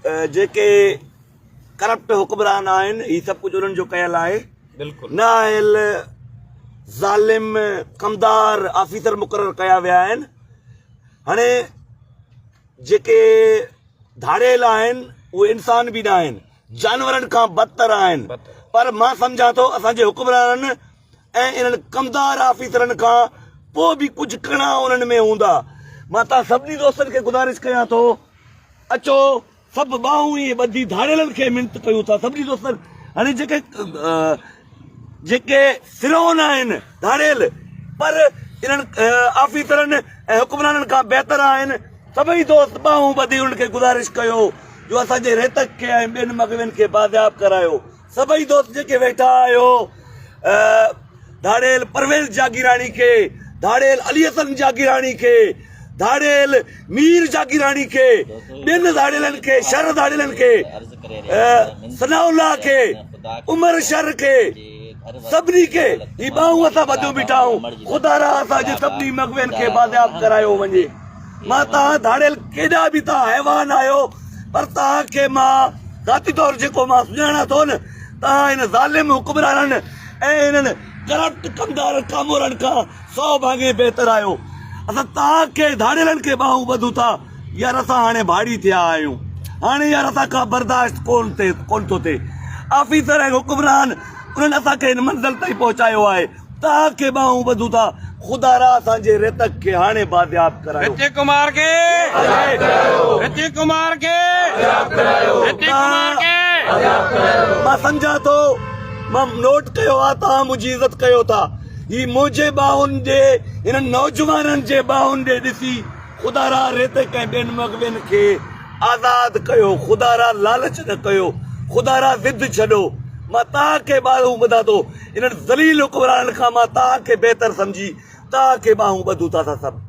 جيڪي ڪرپٽ حڪمران آهن هي سڀ ڪجهه انهن جو ڪيل آهي بلڪل نااهل ظالم ڪمدار آفيسر مقرر ڪيا ويا آهن هاڻي جيڪي ڌاڙيل آهن اهي انسان به نه آهن جانورن کان بدتر آهن پر مان سمجهان ٿو اسان جي حڪمرانن ۽ انهن ڪمدار آفيسرن کان پوء به ڪجهه ڪڻا انهن ۾ هوندا. مان توهان سڀني دوستن کي گذارش ڪيان ٿو اچو سڀ ٻانهون ائين ٻڌي ڌاڙيلن کي منت ڪيون ٿا سڀني دوستن هاڻي جيڪي جيڪي فرعون آهن ڌاڙيل پر انهن آفيسرن ۽ حڪمرانن کان بهتر آهن سڀئي دوست ٻانهون ٻڌي انهن کي گذارش ڪيو جو اسان جي ريتڪ کي ۽ ٻين مغوين کي بازياب ڪرايو. سڀئي دوست جيڪي ويٺا آهيو ڌاڙيل پرويز جاگيراڻي کي ڌاڙيل علي حسن جاگيراڻي کي ڌاڙيل مير جاگيراڻي کي ٻين ڌاڙيلن کي شر ڌاڙيلن کي ثناء الله کي عمر شر کي سڀني کي هي ٻانهون اسان ٻڌيون بيٺا آهيون خدا را اسان جي سڀني مغوين کي بازياب ڪرايو وڃي مان توهان ڌاڙيل ڪيڏا به توهان حيوان آهيو پر توهان کي مان ذاتي طور جيڪو مان سڃاڻان ٿو نه توهان هن ظالم حڪمرانن ۽ هنن ڪرپٽ ڪمدار ڪامورن کان سو ڀاڱي بهتر آهيو اسان توهان کي ڌاڙيلن کي ٻانهون ٻڌون ٿا يار اسان هاڻي ڀاڙي ٿيا آهيون هاڻي يار اسان کان برداشت ڪون ٿئي ڪون ٿو ٿئي آفيسر ۽ حڪمران انهن اسان کي هن منزل تائين پهچايو آهي توهان کي ٻانهون ٻڌون ٿا، خدارا اسان جي ريتڪ کي هاڻي بازياب ڪرايو. رتيڪ ڪمار کي رتيڪ ڪمار کي رتيڪ ڪمار کي. مان سمجهان ٿو مان نوٽ ڪيو آ توهان منهنجي عزت ڪيو ٿا هي منهنجي ٻانهن ڏي هنن نوجوانن جي ٻانهن ڏي ڏسي خدارا ريتڪ ۽ ٻين مغوين کي آزاد ڪيو خدارا لالچ نه ڪيو خدارا ضد ڇڏو مان توهان کي ٻانهون ٻڌان ٿو انهن ذليل حڪمرانن کان مان توهان کي بهتر سمجهي توهان کي ٻانهون ٻڌون ٿا اسان سڀ.